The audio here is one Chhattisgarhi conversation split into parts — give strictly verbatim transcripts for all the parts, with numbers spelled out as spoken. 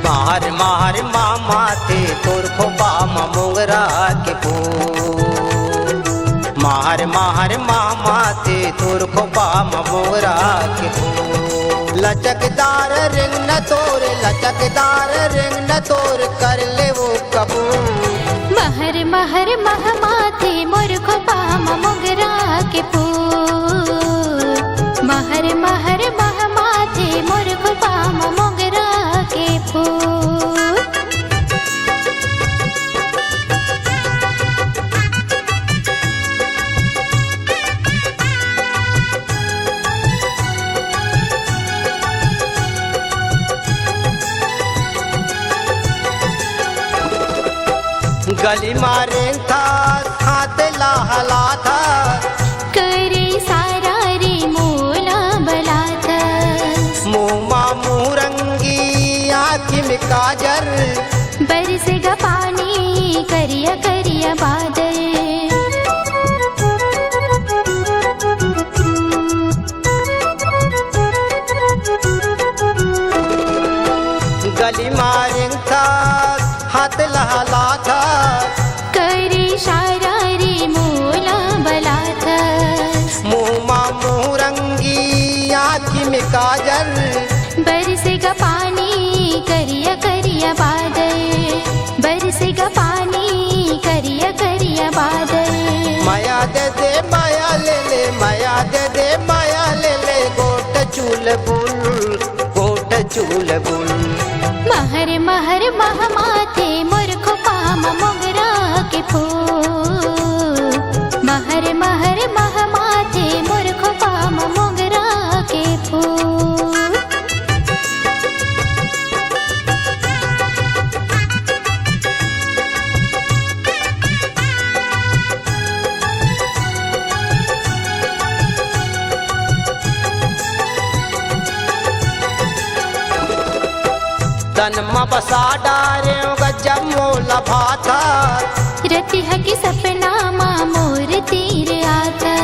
महर महर मामा ते तोर खोपा म मोंगरा के फूल। महर महर मामा ते तोर खोपा म मोंगरा के फूल। लचकदार रेंगना तोर, लचकदार रेंगना तोर कर ले वो कबूल। महर महर महमाथे मोर खोपा म मोंगरा के फूल। महर महर महमाथे मोर खोपा म मोंगरा के फूल। गली मा रेंगथस, हाथ ला हलाथस। करे सारा रे मोला बलाथस। मुँह मा मुरंगी, आँखी में काजर। बरसेगा पानी, करिया करिया बादल। गली मा रेंगथस, हाथ लहलाथस। करे इशारा रे मोला बलाथस। मुँह मा मुरंगी, आँखी में काजल। बरसेगा पानी, करिया करिया बादल। बरसेगा पानी, करिया करिया बादल। मया दे दे, मया ले ले, मया दे दे, मया ले ले, गोठ चुलबुल, गोठ चुलबुल। महर महर महमाथे मोर खोपा म मोंगरा के फूल। महर महर महमाथे मोर खोपा म मोंगरा के फूल। तन म बसा डारेंव गजब मोला भाथा। रतिहा के सपना म मोर तीर आथा।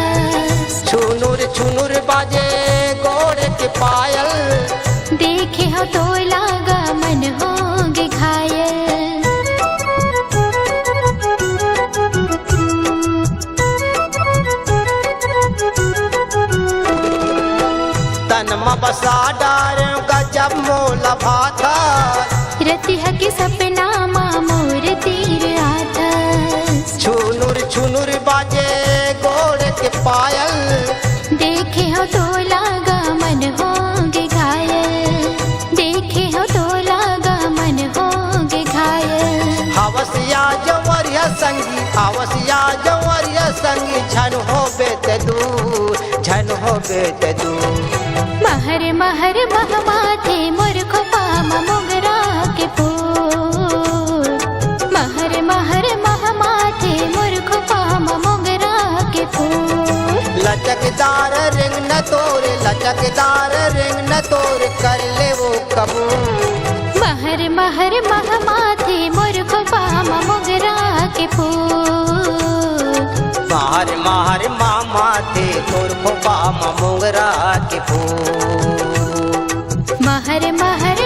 छुनुर छुनुर बाजे गोड़ के पायल। देखे हव तोला गा मन होगे घायल। तन म बसा डारेंव गजब मोला भाथा। रतिहा के सपना म मोर तीर आथस। छुनुर छुनुर बाजे गोड़ के पायल। देखे हव तोला गा मन होगे घायल। देखे हव तोला गा मन होगे घायल। हवसिया जंवरिया संगी, हवसिया जंवरिया संगी, झन होबे ते दूर, झन होबे ते दूर। महर महर महमाथे मोर खोपा म मोंगरा के फूल। महर महर महमाथे मोर खोपा म मोंगरा के फूल। लचकदार रेंगना तोर, लचकदार रेंगना तोर कर ले वो कबूल। महर महर महमाथे मोर खोपा म मोंगरा के फूल। महर महर महमाथे तोर खोपा म मोंगरा के फूल। महर महर